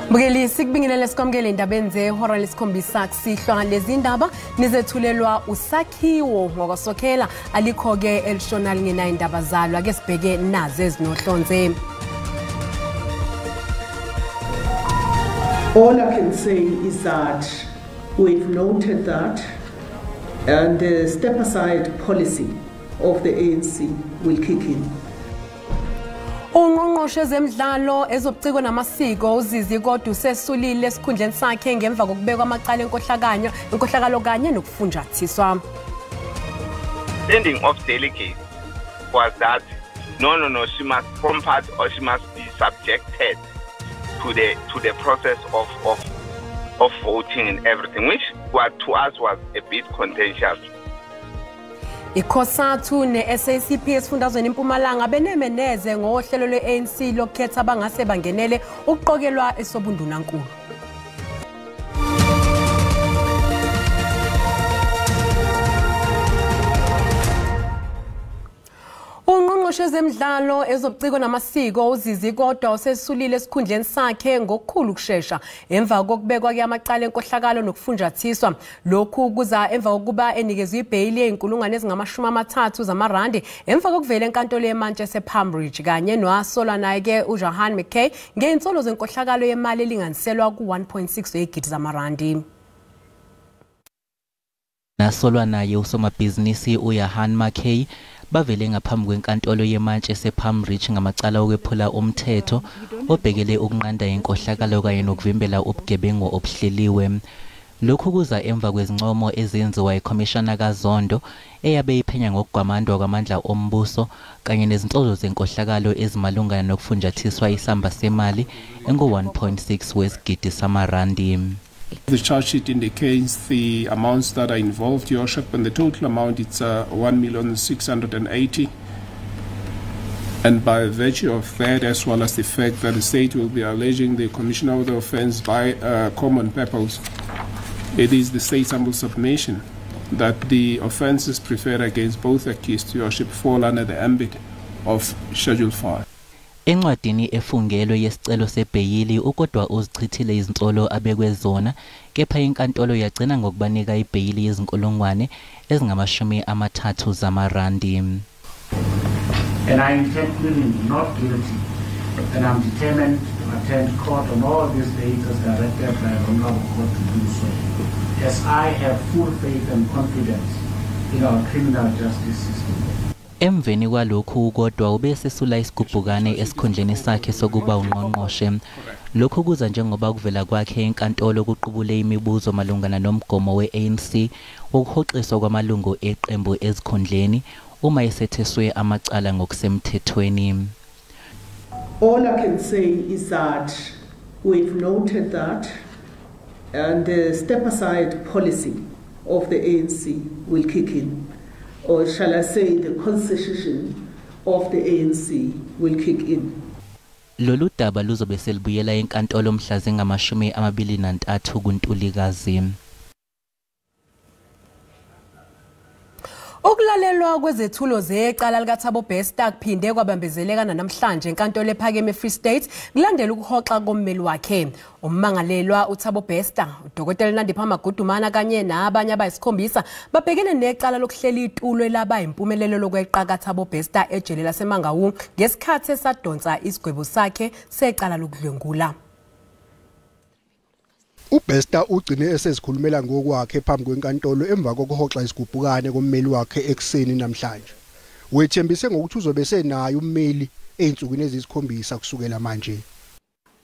Mbukeli, sikubingelele sikwamukele endabeni zehora lesikhombisa kusihlwa. Lezi ndaba nizethulelwa usakhiwo ngokwasokhela, alikho-ke elishona lingenayo indaba zalo. Ake sibheke nazo ezinohlonze. All I can say is that we've noted that and the step aside policy of the ANC will kick in. Ungqongqoshe zemidlalo, ezobuciko namasiko uZizi Kodwa usesulile esikhundleni sakhe ngemva kokubekwa amacala enkohlakalo kanye nokufunjathiswa. Sending of delegates was that no, she must form part or she must be subjected to the process of voting and everything, which was, to us, was a bit contentious. ICOSATU ne-SACP esifundazweni impumalanga benemeneze ngohlelo lwe-ANC lokukhetha abangase bangenele ukuqokelwa esobundunankulu. Ungqongqoshe wezemidlalo, ezobuciko namasiko uZizi Kodwa usesulile esikhundleni sakhe ngokukhulu ukushesha emva kokubekwa amacala enkohlakalo nokufunjathiswa. Lokhu kuza emva kokuba enikezwe ibheyili ezinkulungwane ezingama-30 zamarandi emva kokuvela enkantolo yemantshi esePalm Ridge kanye nowasolwa naye-ke uJohan McKay ngey'nsolo zenkohlakalo yemali elinganiselwa ku-1.6 wey'gidi zamarandi. Nasolwa naye usomabhizinisi uJohan Mackay bavele ngaphambi kwenkantolo yemantshi esePalm Ridge ngamacala okwephula umthetho obhekele ukunqanda inkohlakalo kanye nokuvimbela ubugebengu obuhleliwe. Lokhu kuza emva kwezincomo ezenziwa ikhomishana kaZondo eyabe iphenya ngokugwamandwa kwamandla ombuso kanye nezinsolo zenkohlakalo ezimalungana nokufunjathiswa isamba semali engu-1.6 wesigidi samarandi. The charge sheet indicates the amounts that are involved, Your Worship, and the total amount it's 1,680,000. And by virtue of that, as well as the fact that the state will be alleging the commission of the offense by common purpose, it is the state's humble submission that the offences preferred against both accused, Your Worship, fall under the ambit of Schedule 5. Encwadini efungelwe yesicelo sebheyili uKodwa uzichithile izinsolo abekwe zona, kepha inkantolo yagcina ngokubanika ibheyili yezinkulungwane ezingama-30 zamarandi. And I intend pleading not guilty, and I'm determined to attend court on all these dates as directed by the Honorable Court to do so, as I have full faith and confidence in our criminal justice system. Emveni kwalokhu uKodwa ubesesula isigubhukane esikhundleni sakhe sokuba ungqongqoshe. Lokhu kuza njengoba kuvela kwakhe enkantolo kuqubule imibuzo malungana nomgomo we-ANC wokuhoxiswa kwamalungu eqembu ezikhundleni uma esetheswe amacala ngokusemthethweni. All I can say is that we've noted that and the step aside policy of the ANC will kick in, or shall I say the constitution of the ANC will kick in. Lolu daba luzobe selibuyela enkantolo mhla zingama-23 kuNtulikazi. Ukulalelwa kwezethulo zecala likaThabo Bester kuphinde kwabambezeleka namhlanje enkantolo ephakeme eFree State kulandela ukuhoxa kommeli wakhe. Ummangalelwa uThabo Bester, uDokotela Nandipha Magudumana kanye nabanye abayisikhombisa babhekene necala lokuhlela itulo elaba impumelelo lokweqa kaThabo Bester ejele laseMangaung ngesikhathi esadonsa isigwebo sakhe secala lokudlwengula. uBester ugcine esezikhulumela ngokwakhe phambi kwenkantolo emva kokuhoxa isigubhukane kommeli wakhe ekuseni namhlanje. Wethembise ngokuthi uzobe senayo ummeli ezinsukwini eziyisikhombisa kusukela manje.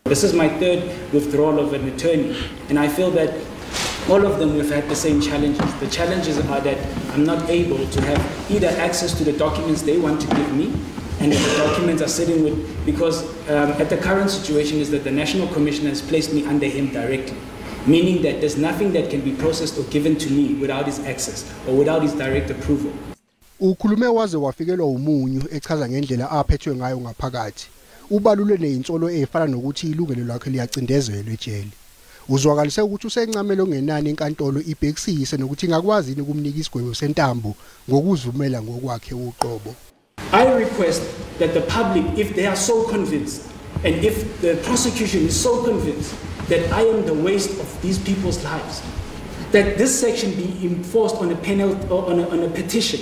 This is my third withdrawal of an attorney, and I feel that all of them, we've had the same challenges. The challenges are that I'm not able to have either access to the documents they want to give me, and if the documents are sitting with, because at the current situation is that the National Commissioner has placed me under him directly, meaning that there's nothing that can be processed or given to me without his access or without his direct approval. Ukhulume waze wafikelwa umunyu echaza ngendlela aphethwe ngayo ngaphakathi. Ubalule nezinsolo ezifana nokuthi ilungelo lakhe liyacindezelwa ejele. Uzwakalise ukuthi usencamele ongenani inkantolo ibhekisise nokuthi ingakwazi yini ukumnika isigwebo sentambo ngokuzivumela ngokwakhe uqobo. I request that the public, if they are so convinced, and if the prosecution is so convinced that I am the waste of these people's lives, that this section be enforced on a penalty or on a petition,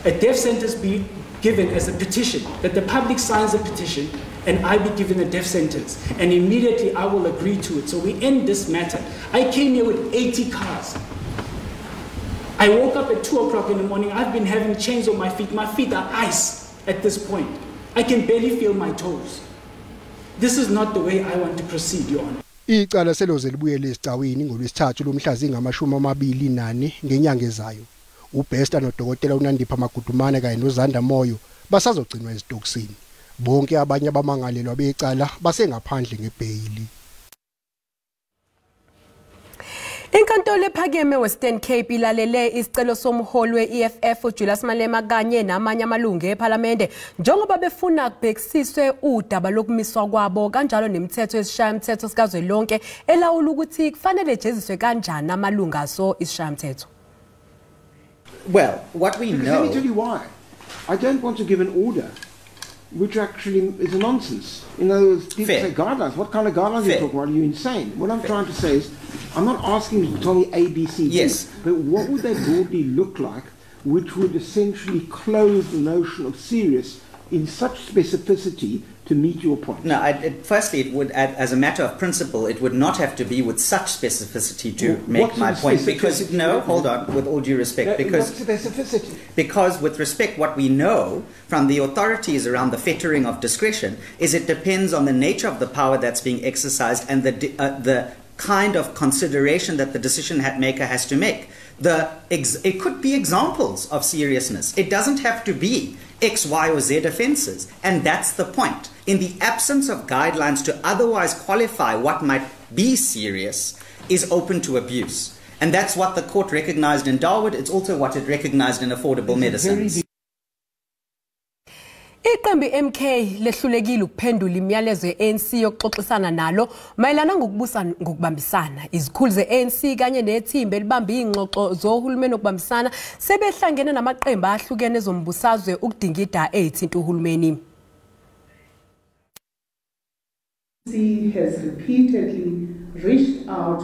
a death sentence be given as a petition, that the public signs a petition and I be given a death sentence, and immediately I will agree to it. So we end this matter. I came here with 80 cars. I woke up at 2 o'clock in the morning. I've been having chains on my feet. My feet are ice at this point. I can barely feel my toes. This is not the way I want to proceed, Your Honor. Icala seloze libuyele esigcawini ngolwesithathu lomhla zingama-24 ngenyanga ezayo. uBester nodokotela uNandipha Magudumana kanye noZanda Moyo basazogcinwa ezitokisini. Bonke abanye abamangalelwa becala basengaphandle ngebheyili. Inkantolo ephakeme Western Cape ilalele isicelo somholi we-EFF uJulius Malema kanye namanye amalungu ePhalamende njengoba befuna kubhekisiswe udaba lokumiswa kwabo kanjalo nemithetho yesishayamthetho sikazwelonke elawula ukuthi kufanele ejeziswe kanjani amalungu aso isishayamthetho. Well, what we know... Let me tell you why. I don't want to give an order which actually is a nonsense. In other words, people Fair. Say guidelines. What kind of guidelines are you talking about? Are you insane? What I'm trying to say is, I'm not asking you to tell me A, B, C, D, yes. But what would they broadly look like, which would essentially close the notion of serious in such specificity to meet your point? No, firstly, it would, as a matter of principle, it would not have to be with such specificity to make my point. Because, no, hold on, with all due respect. No, because specificity? Because, with respect, what we know from the authorities around the fettering of discretion is it depends on the nature of the power that's being exercised and the kind of consideration that the decision maker has to make. It could be examples of seriousness. It doesn't have to be X, Y, or Z offences. And that's the point. In the absence of guidelines to otherwise qualify what might be serious is open to abuse. And that's what the court recognized in Darwood. It's also what it recognized in Affordable Medicines. Iqembu MK lehlulekile ukuphendula imiyalezo ye-ANC yokuxoxisana nalo mayelana ngokubusa ngokubambisana. Izikhulu ze-ANC kanye nethimba elibamba ingxoxo zohulumeni okubambisana sebehlangene namaqembu ahlukene ezombusazwe ukudingida ezithinta uhulumeni. ANC has repeatedly reached out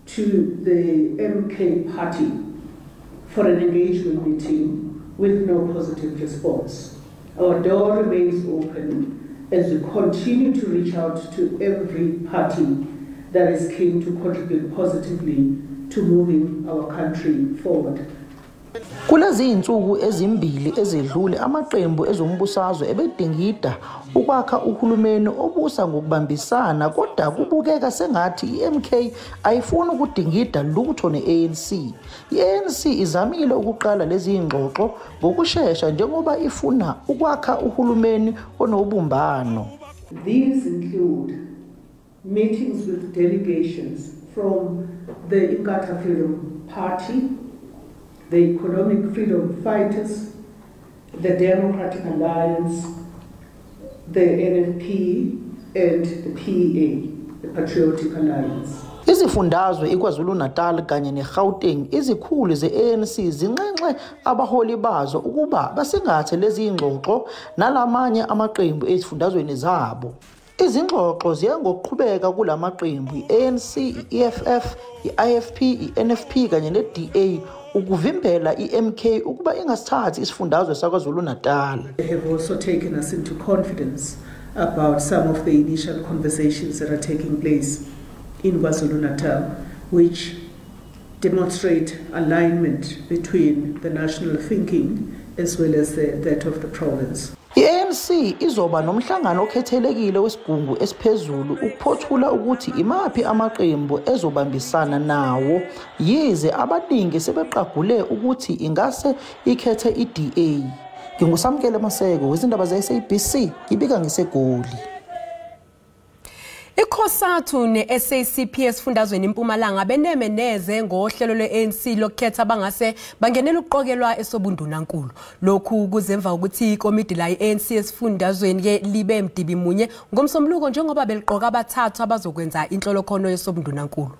to the MK party for an engagement meeting with no positive response. Our door remains open as we continue to reach out to every party that is keen to contribute positively to moving our country forward. Kulezi insuku ezimbili ezedlule amaqembu ezombusazwe ebedingida ukwakha uhulumeni obusa ngokubambisana, kodwa kubukeka sengathi iMK ayifuni ukudingida lutho neANC. iANC izamile ukuqala lezi ingxoxo ngokusheshsha njengoba ifuna ukwakha uhulumeni onobumbano. These include meetings with delegations from the Inkatha Freedom Party, the Economic Freedom Fighters, the Democratic Alliance, the NFP, and the PA, the Patriotic Alliance. Izifundazwe iKwaZulu-Natal kanye neGauteng izikhulu ze-ANC zinxenxe abaholi bazo ukuba basingathe lezi ingxoxo nalamanye amaqembu ezifundazweni zabo. Izingxoxo ziya ngokuqhubeka kulamaqembu i-ANC, i-EFF, i-IFP, i-NFP kanye ne-DA ukuvimbela i-MK ukuba ingasithathi isifundazwe saKwaZulu-Natal. They have also taken us into confidence about some of the initial conversations that are taking place in KwaZulu-Natal, which demonstrate alignment between the national thinking as well as that of the province. I-ANC izoba nomhlangano okhethelekile wesigungu esiphezulu ukuphothula ukuthi imaphi amaqembu ezobambisana nawo, yize abaningi sebeqagule ukuthi ingase ikhethe i-DA. NginguSamkele Maseko wezindaba ze-SABC, ngibika ngiseGoli. ICOSATU ne-SACP esifundazweni impumalanga beneme neze ngohlelo lwe-ANC lokukhetha abangase bangenela ukuqokelwa esobundunankulu. Lokhu kuzemva ukuthi ikomidi la i-ANC esifundazweni ke libe mdibi munye ngomsombuluko njengoba beliqoka abathathu abazokwenza inhlolokhono yesobundunankulu.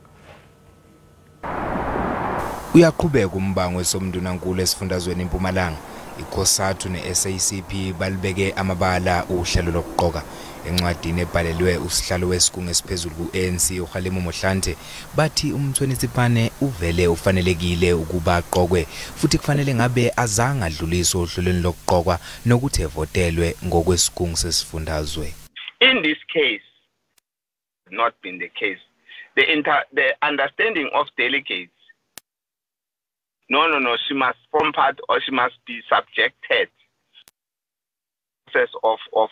Uyaqhubeka umbango wesobundunankulu esifundazweni impumalanga. iCOSATU ne-SACP balibeke amabala uhlelo lokuqoka. Encwadini ebhalelwe usihlalo wesigungu esiphezulu ku-ANC uKgalema Motlanthe bathi uMthweni Tsipane uvele ufanelekile ukuba aqokwe futhi kufanele ngabe azange adluliswe ohlelweni lokuqokwa nokuthi evotelwe ngokwesigungu sesifundazwe. In this case, not been the case. The understanding of delegates, no, she must form part or she must be subjected process of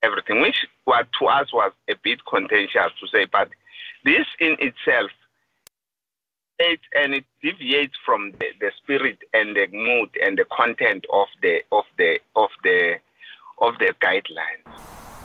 everything, which what to us was a bit contentious to say, but this in itself, it deviates from the spirit and the mood and the content of the guidelines.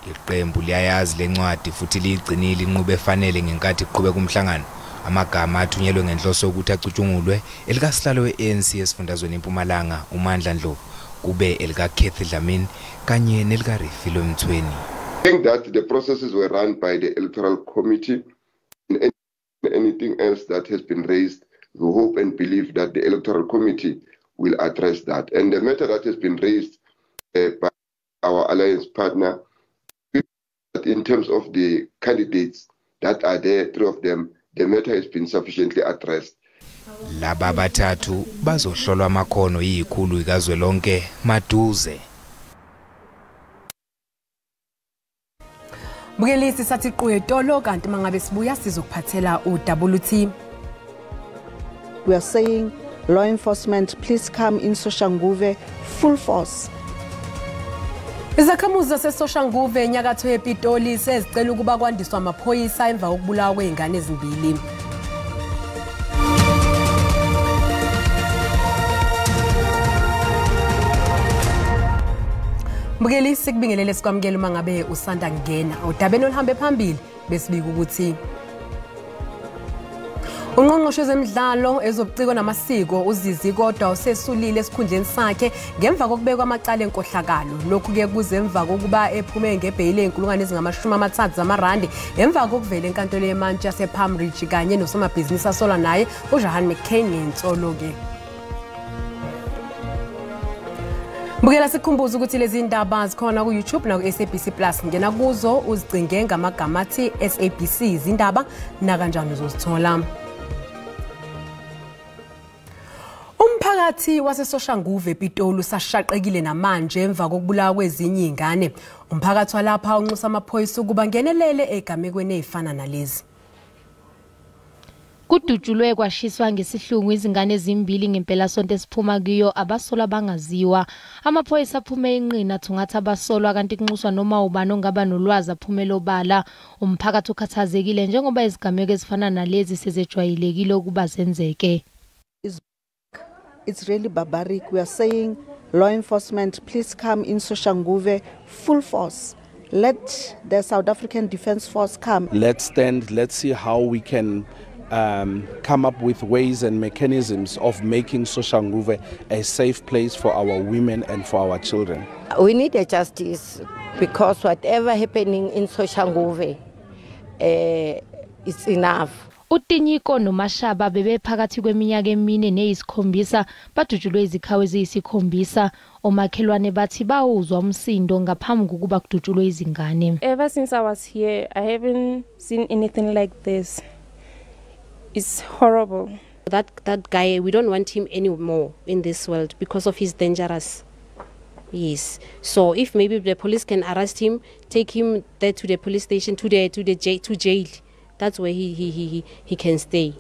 Iqembu liyayazi lencwadi futhi liyigcinile inqubo efanele ngenkathi iqhubeka umhlangano. Amagama athunyelwe ngenhloso yokuthi acutshungulwe elikasihlalo we-ANC esifundazweni eMpumalanga uMandla Ndlovu, kube elika-Kathy Dlamini kanye nelikaRefilwe Mtsweni. I think that the processes were run by the electoral committee, and anything else that has been raised, we hope and believe that the electoral committee will address that. And the matter that has been raised by our alliance partner, in terms of the candidates that are there, 3 of them, the matter has been sufficiently addressed. Laba bathathu bazohlolwa amakhono yikhulu ikazwelonke maduze. Bukelisi sathi quyetolo kanti mangabe sibuya sizokuphathela uWT. We are saying law enforcement, please come in Soshanguve full force. Izakhamuzi zaseSoshanguve enyakatho yePitoli sezicela ukuba kwandiswa amaphoyisa emva kokubulawa kwezingane ezimbili. Mbukeli, sikubingelele sikwamukele uma ngabe usanda kungena. Udabeni oluhambe phambili besibika ukuthi Ungqongqoshe wezemidlalo, ezobuciko namasiko uZizi Kodwa usesulile esikhundleni sakhe ngemva kokubekwa amacala enkohlakalo. Lokhu ke kuze emva kokuba ephume ngebheyili ezinkulungwane ezingama-30 zamarandi emva kokuvela enkantolo yemantshi yasePalm Ridge kanye nosomabhizinisi asolwa naye uJahan McCain ngensolo ke. Bukela sikhumbuza ukuthi lezi ndaba zikhona ku YouTube na ku SABC Plus. Ngena kuzo uzicinge ngamagama athi SABC izindaba na kanjani uzozithola. Umphakathi waseSoshanguve ePitoli usashaqekile namanje emva kokubulawa kwezinye izingane. Umphakathi walapha unxusa amaphoyisa ukuba ngenelele egamekweni ezifana nalezi. Kudutshulwe kwashiswa ngesihlungu izingane ezimbili ngempelasonto esiphuma kuyo abasolwa bangaziwa. Amaphoyisa aphume inqina thungatha abasolwa kanti kunxuswa noma ubani ongaba nolwazi aphumele obala. Umphakathi ukhathazekile njengoba izigameko ezifana nalezi sezejwayelekile ukuba zenzeke. It's really barbaric. We are saying law enforcement, please come in Soshanguve full force. Let the South African Defence Force come. Let's stand, let's see how we can come up with ways and mechanisms of making Soshanguve a safe place for our women and for our children. We need a justice because whatever happening in Soshanguve, it's enough. uTinyiko noMashaba bebephakathi kweminyaka emine neyisikhombisa badutshulwe izikhawu eziyisikhombisa. Omakhelwane bathi bawuzwa umsindo ngaphambi kokuba kudutshulwe izingane. Ever since I was here, I haven't seen anything like this. It's horrible. That guy, we don't want him anymore in this world because of his dangerous. Yes. So if maybe the police can arrest him, take him there to the police station, to jail. That's where he can stay.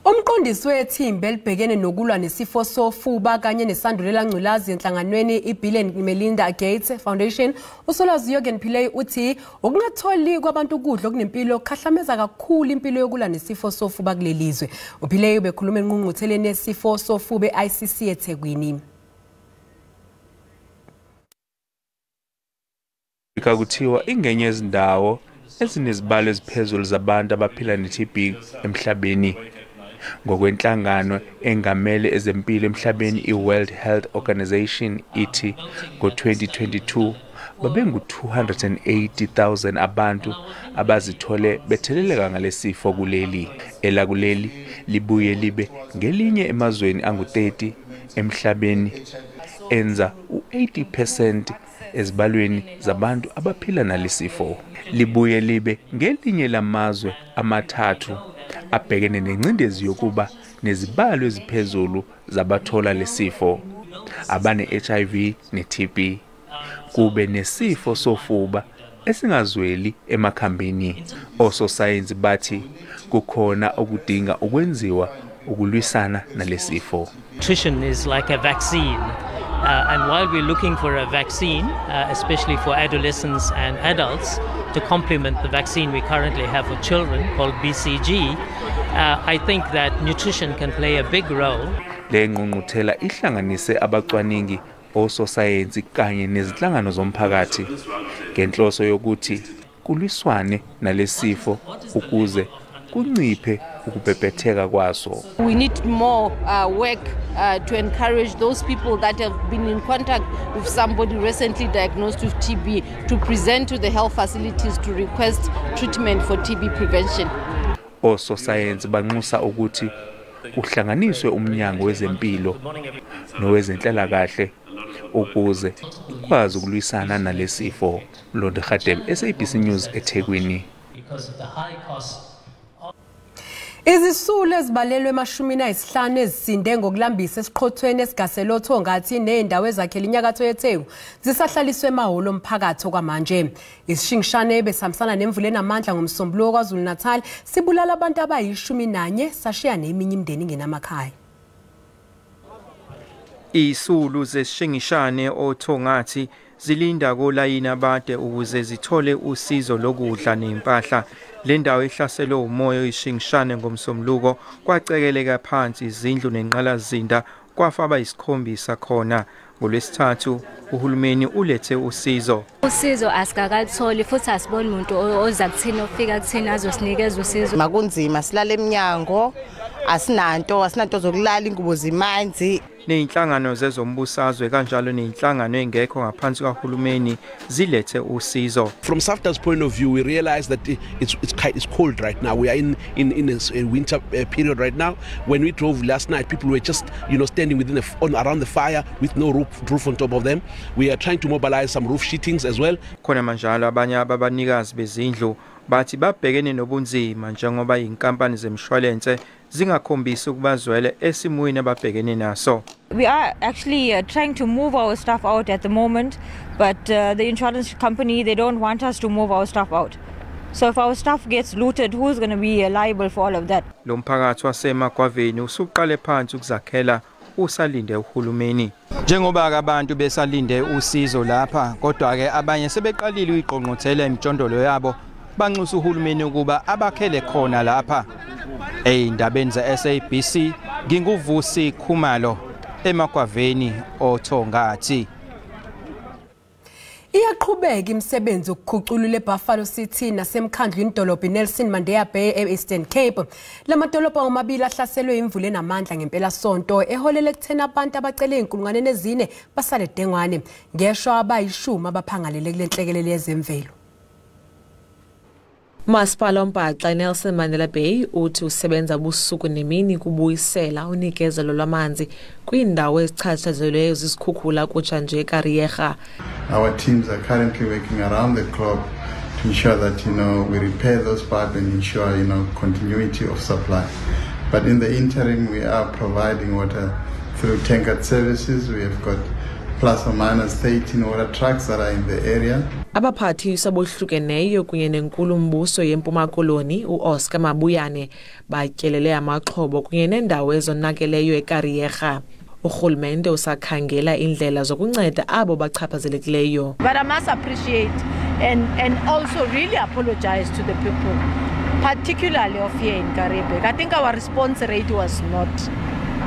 Umqondisi wethimba elibhekene nokulwa nesifo sofuba kanye nesandulela ngculazi enhlanganweni iBill and Melinda Gates Foundation uSolwazi Jürgen Pillay uthi ukungatholi kwabantu ukudla okunempilo kukhahlameza kakhulu impilo yokulwa nesifo sofuba kulelizwe. uPillay ubekhuluma enqungqutheleni yesifo sofuba e-ICC eThekwini. Kuthiwa ingenye yezindawo ezinezibalo eziphezulu zabantu abaphila ne-TB emhlabeni. Ngokwenhlangano engamele ezempilo emhlabeni i-World Health Organization ithi ngo-2022 Babengu-280,000 abantu abazithole betheleleka ngalesifo kuleli. Elakuleli libuye libe ngelinye emazweni angu-30 emhlabeni enza u-80% ezibalweni zabantu abaphila nalesifo. Libuye libe ngelinye lamazwe amathathu abhekene nengcindezi yokuba nezibalo eziphezulu zabathola lesifo, abane-HIV ne-TB, kube nesifo sofuba esingazweli emakhambini. Ososayensi bathi kukhona okudinga ukwenziwa ukulwisana nalesifo. Nutrition is like a vaccine. And while we're looking for a vaccine, especially for adolescents and adults, to complement the vaccine we currently have for children called BCG, I think that nutrition can play a big role. Le ngqungquthela ihlanganise abacwaningi, ososayensi kanye nezinhlangano zomphakathi ngenhloso yokuthi kulwiswane nalesifo ukuze kunciphe ukubhebhetheka kwaso. We need more work to encourage those people that have been in contact with somebody recently diagnosed with TB to present to the health facilities to request treatment for TB prevention. Ososayensi banxusa ukuthi kuhlanganiswe umnyango wezempilo nowezenhlalakahle ukuze ukwazi ukulwisana nalesifo. Londo Khadebe, SABC News, eThekwini. Izisulu ezibalelwe ema-15 ezisinde ngokulambisa esiqhothweni esigasele oThongathi nezindawo ezakhele inyakatho yeTheku zisahlaliswe emahholo omphakathi okwamanje. Isishingishane besihambisana nemvula enamandla ngoMsombuluko KwaZulu-Natal sibulala abantu abayi-11 sashiya neminye imindeni ingenamakhaya. Izisulu zesishingishane oThongathi zilinda kolayini abade ukuze zithole usizo lokudla nempahla. Le ndawo ihlaselwe umoya oyishingishane ngoMsombuluko, kwacekeleka phansi izindlu nenqalazinda, kwafa abayisikhombisa khona. NgoLwesithathu uhulumeni ulethe usizo. Usizo asikakatholi futhi asiboni umuntu oza kuthina ofika kuthina azosinikeza usizo. Makunzima silala eminyango, asinanto zokulala, ingubo zimanzi. Nezinhlangano zezombusazwe kanjalo nezinhlangano engekho ngaphansi kahulumeni zilethe usizo. From SAFDA's point of view, we realize that it's cold right now. We are in a winter period right now. When we drove last night, people were just standing within around the fire with no roof on top of them. We are trying to mobilize some roof sheetings as well. Khona manjalo abanye ababanikazi bezindlu bathi babhekene nobunzima njengoba inkampani zemshwalense zingakhombisi ukubazwele esimweni ababhekene naso. We are actually trying to move our stuff out at the moment, but the insurance company, they don't want us to move our stuff out. So if our stuff gets looted, who's going to be liable for all of that? Lo mphakathi waseMagwaveni usuqale phansi ukuzakhela usalinde uhulumeni. Njengoba abantu besalinde usizo lapha, kodwa ke abanye sebeqalile uyigqongqothela imijondolo yabo, banxusa uhulumeni ukuba abakhele khona lapha. Ey'ndabeni ze-SABC, nginguVusi Khumalo, eMagwaveni oThongathi. Iyaqhubeka imisebenzi yokukhuculula eBuffalo City nasemkhandlwini dolobha iNelson Mandela Bay e-Eastern Cape. Lamadolobha omabili ahlaselwe imvula enamandla ngempelasonto eholele ekutheni abantu abacele 4,000 basale dengwane. Ngeshwa abayishumi abaphangalele kule nhlekelele yezemvelo. Umasipala ombhaxa iNelson Mandela Bay uthi usebenza busuku nemini kubuyisela unikezelo lwamanzi kwiindawo ezichatshazelweyo zizikhukhula kutsha nje eKariega. Our teams are currently working around the clock to ensure that we repair those pipes and ensure continuity of supply. But in the interim, we are providing water through tanker services. We have got plus or minus 13 water trucks that are in the area. Abaphathiswa bohlukeneyo kunye nenkulumbuso yeMpuma Koloni uOscar Mabuyane batyelele amaxhobo kunye nendawo ezonakeleyo eKariega. Urhulumente usakhangela indlela zokunceda abo bachaphazelekileyo. But I must appreciate and also really apologize to the people, particularly of here in Kariega. I think our response rate was not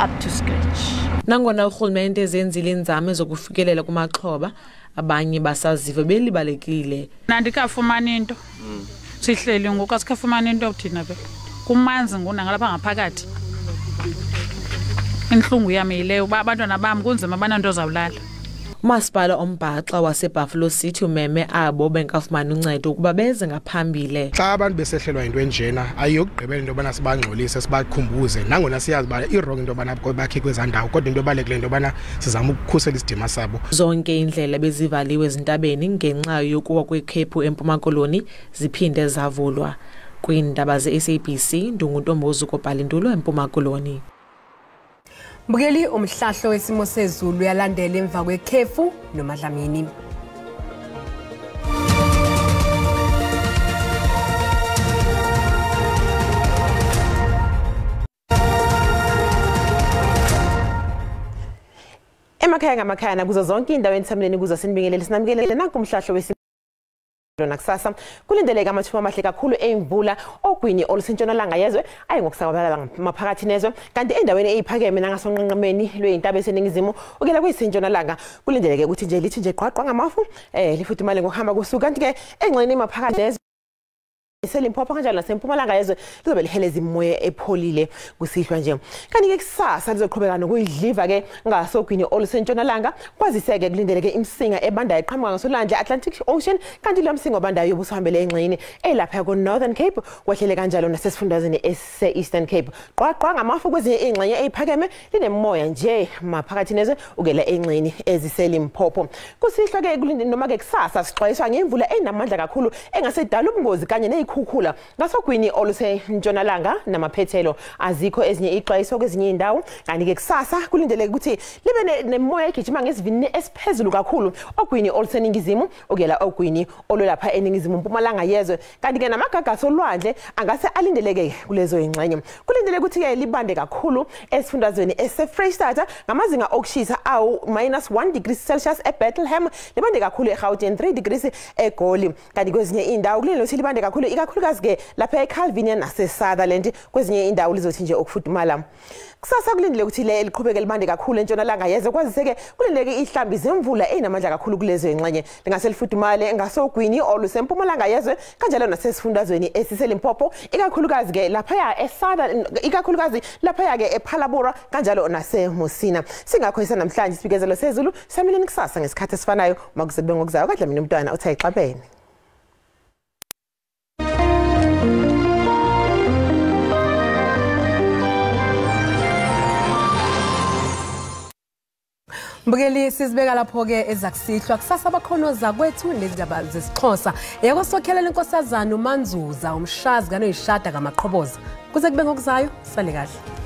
up to scratch. Nangona urhulumente ezenzile iinzame zokufikelela kumaxhoba, abanye basazive belibalekile. Nandikafumani into. Sihleli ngoku asikafumani into thina be. Kumanzi ngona ngalapha ngaphakathi. Inhlungu yami yileyo uba abantwana bam kunzima bananto zawulala. Umasipala ombhaxa waseBuffalo City umeme abo bengafumani uncedo ukuba beze ngaphambili. Xa abantu besehlelwa into enjena ayiyokugqibela into yobana sibangxolise sibakhumbuze, nangona siyazi uba irongo into yobana bakhe kwezaa ndawo, kodwa into ebalulekileyo into yobana sizama ukukhusela isidima sabo. Zonke iindlela bezivaliwe ezintabeni ngenxa yokuwa kwekhephu eMpuma Koloni ziphinde zavulwa. Kwiindaba ze-SABC, Ndunguntombozu Kophalintulo eMpuma Koloni. Mbukeli, umhlahlo wesimo sezulu uyalandela emva kwekhefu noMadlamini. Emakhaya ngamakhaya nakuzo zonke indawo enithamileni kuzo sinibingelele sinamukelele nanku umhlahlo wesimo nakusasa. Kulindeleke amathuba amahle kakhulu emvula ogwini olusentshonalanga yezwe ayi ngokusabalala maphakathi nezwe, kanti endaweni eyiphakeme nangasonqenqemeni lweyintaba eseningizimu ukela kuyisentshonalanga kulindeleke ukuthi nje lithi nje qwaqwa ngamafu lifudumale ngokuhamba kusuku, kanti ke engxenye maphakathi nezwe eseLimpopo kanjalo nasempumalanga yezwe lizobe liheleza imoya epholile kusihlwa nje. Kanti ke kusasa lizoqhubeka nokuyidliva ke ngasogwini olusentshonalanga, kwaziseke kulindeleke imisinga ebandayo eqhamuka ngasolwandle Atlantic Ocean, kanti lo msinga obandayo ubusuhambele engxenye elapha ku Northern Cape kwehlele kanjalo nasesifundazweni ese-Eastern Cape. Qwaqwa ngamafu kwezinye ingxenye eziphakeme linemoya nje maphakathi nezwe ukela engxenye eziseLimpopo. Kusihlwa ke kulindele noma ke kusasa sixwayiswa ngemvula enamandla kakhulu engasedala ubungozi kanye nezikhukhula ngasogwini olusentshonalanga namaphethelo. Azikho ezinye ixwayiso kwezinye indawo. Kanti ke kusasa kulindeleke ukuthi libe nemoya egijima ngesivinini esiphezulu kakhulu ogwini oluseningizimu ukuyela ogwini olulapha eningizimu mpumalanga yezwe, kanti ke namagagasi olwandle angase alindeleke kulezo ingxenye. Kulindeleke ukuthi ke libande kakhulu esifundazweni eseFreyistata ngamazinga okushisa awu -1 degrees Celsius eBethlehem, libande kakhulu eGauteng 3 degrees eGoli, kanti kwezinye indawo kulindeleke ukuthi libande kakhulu ikakhulukazi ke lapha eCalvinia nase-Sutherland, kwezinye indawo lizothi nje okufudumala. Kusasa kulindeleke ukuthi le liqhubeke libande kakhulu entshonalanga yezwe, kwazise-ke kulindeleke ihlambi zemvula eyinamandla kakhulu kulezo ingxenye. Lingase lifudumale ngasogwini olusempumalanga yezwe kanjalo nasesifundazweni esiseLimpopo, ikakhulukazi-ke laphaya e-Southern, ikakhulukazi laphaya-ke ePhalaborwa kanjalo naseMusina. Singakho isanamhlanje isibikezelo sezulu samileni kusasa ngesikhathi esifanayo. Uma kuze kube ngokuzayo, kaDlamini umntwana uthi ayixabene. Mbukeli, sizibeka lapho-ke ezakusihlwa kusasa abakhonoza kwethu nezindaba zesiXhosa. Eyakosokhelela inkosazana uManzuza umshazi kanoyishada kaMaqhoboza. Kuze kube ngokuzayo, sale kahle.